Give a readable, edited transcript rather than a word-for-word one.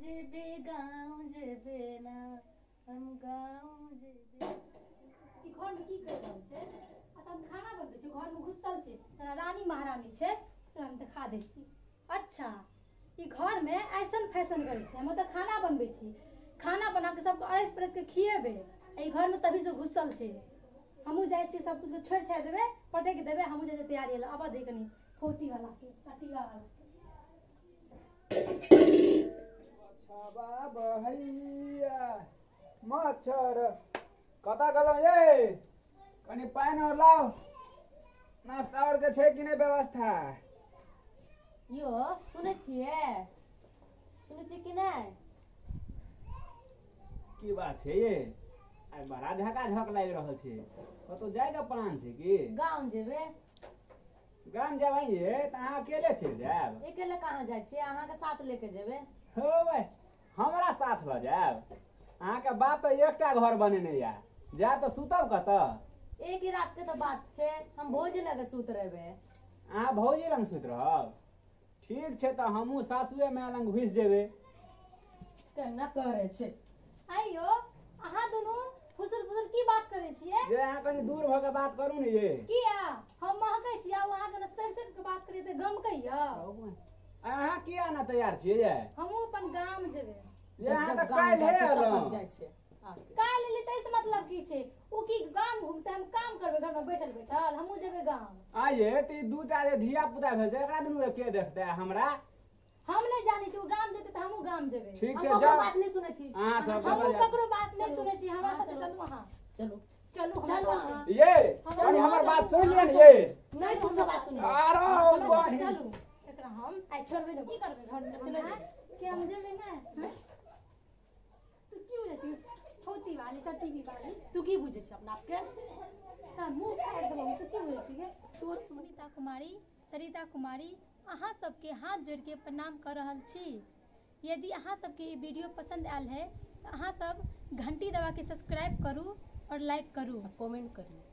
जेबे गाँव जेबे ना, हम गाँव जेबे। ई घरमे की करि रहल छै? आ तऽ हम खाना बनबै छी, घरमे घुसल छै जेना रानी महारानी छै। तोरा हम देखा दै छी। अच्छा, ई घरमे ऐसन फैशन करै छै। हम ओतऽ खाना बनबै छी, खाना बना कऽ सबके अड़ैस परैस के खिएबै, आ ई घरमे तभी से घुसल छै। हमहूँ जाइ छियै, सब किछु छोड़ि छाड़ि देबै, पटकि देबै, हमहूँ जाइ छियै तैयारी लए। आबऽ दे कनि फौती वाला के, कटिया वाला के। छबा बहैया मच्छर कतऽ गेलहुँ ये? कनि पानि आओर लाउ। नाश्ता आओर के छै कि नहि व्यवस्था? यौ, सुनै छियै? सुनै छियै कि नहि? की बात छै ये, आइ बड़ा झकाझक लागि रहल छै। कतहु जायके प्लान छै की? गाँव जेबै। गाम जेबै ये तऽ अहाँ अकेले चलि जायब? अकेले कहाँ जाइ छियै, अहाँके साथ लेके जेबै। हो भाइ, हमरा साथ लऽ जायब? अहाँके बाप तऽ एकटा घर बनेने यऽ, जायब तऽ सुतब कतऽ? एक ही रात के तऽ बात छै, हम भौजी लगे सुत रहबै। अहाँ भौजी लग सुति रहब? ठीक छै, तऽ हमहूँ सासुए माय लग घुसि जेबै। केना करै छै? आइयो अहाँ दुनू फुसुर फुसुर की बात करै छियै? जे अहाँ कनि दूर भऽ कऽ बात करू ने ये। किया? हम महकै छियै, आ अहाँ जेना सरि सरि के बात करियै तऽ गमकैया। अहाँ किया ने तैयार छियै ये? हमहूँ अपन गाम जेबै। जे अहाँ तऽ काल्हि एलहुँ। जाइ छियै आके। काल्हि एली ताहिसँ मतलब की छै? ओ की गाम घुमतै? हम काम करबै घरमे बैठल बैठल? हमहूँ जेबै गाम। आइये तऽ ई दूटा जे धिया पुता भेल छै, एकरा दुनू के के देखतै हमरा? हम नहि जानै छी, ओ गाम जेतै तऽ हमहूँ गाम जेबै। ठीक हम छै, ककरो जाउ। बात नहि सुनै छी। अहाँ सब हमहूँ जाउ। ककरो बात नहि चलू। सुनै छी। हमरा अहाँ साथे चलू। चलू अहाँ। चलू। चलू हमरा चलू साथे। अहाँ। ये कनि हमर बात सुनि लिअ ने ये। नहि कुछो बात सुनै। आरो हमरा साथे बहिन। चलू। एकरा हम आइ छोड़बै ने। की करबै घरमे हम? के हम जेबै ने? हँ? तू की बुझै छी, फौती वाली टीवी वाली? तू की बुझै छी अपना आपके? तोरा मुँह फाड़ि देबौ। तू की बुझै छी गे? सुनीता कुमारी, सरिता कुमारी अहाँ सबके हाथ जोड़िके प्रणाम कऽ रहल छी। यदि अहाँ सबके ई वीडियो पसन्द आयल है तऽ अहाँ सब घंटी दबाके सब्सक्राइब करू और लाइक करू। कमेंट करियौ।